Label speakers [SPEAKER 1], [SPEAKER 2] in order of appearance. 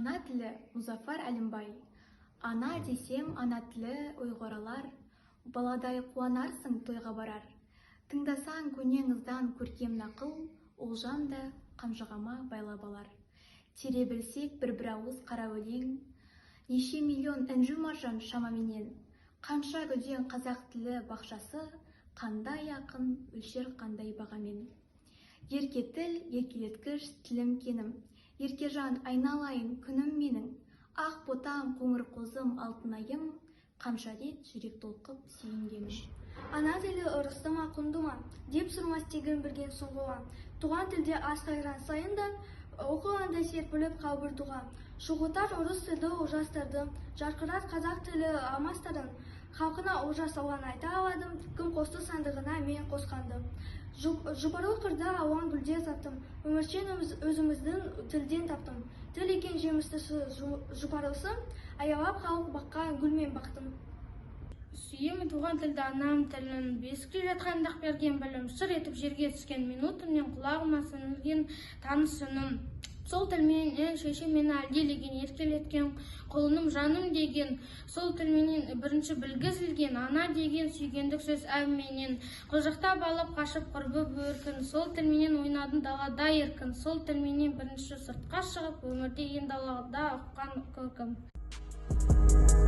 [SPEAKER 1] Ана тілі, Мұзафар Әлімбай. Ана десем, ана тілі ойға оралар. Баладай қуанарсың тойға барар. Тыңдасаң көне аңыздан көркем нақыл, олжам да қанжығама байлап алар. Тере білсек бір-бір ауыз қара өлең, неше миллион інжу-маржан шамаменен. Қанша гүлден қазақ тілі бақшасы, қандай ақын өлшер қандай бағамен. Ерке тіл, еркелеткіш тілім кенім. Еркежан айналайын күнім менің. Ақ ботам, қоңыр қозым, алтынайым, қанша рет жүрек толқып сүйінгенім.
[SPEAKER 2] Ана тілі ырысты ма, құнды ма деп сұрмас тегін білген соң. Туған тілде ас қайран сайын да оқығандай серпіліп қал бір дұға. Шоғытар орыс тілді олжастарды, жарқырат қазақ тілі алмастарын. Халқына олжа салған айта аладым, кім қосты сандығына мен қосқанды. Жұпарлы қырда алуан гүлдер таптым, өміршең өзіміздің тілден таптым. Тіл екен жемістісі, жұпарлысы, аялап халық баққан гүл мен бақтың.
[SPEAKER 3] Сүйемін туған тілді, анам тілін. Бесікте жатқанда-ақ берген білім, шыр етіп жерге түскен минутымнен құлағыма сіңілген таныс үнім. Сол тілменен шешем мені әлдилеген, еркелеткен, құлыным, жаным деген. Сол тілменен бірінші білгізілген ана деген сүйгендік сөз әнменен. Құшақтап алып қашып құрбы бөркін, сол тілменен ойнадым далада еркін. Сол тілменен бірінші сыртқа шығып, өмірде ең далада ұққан көркім.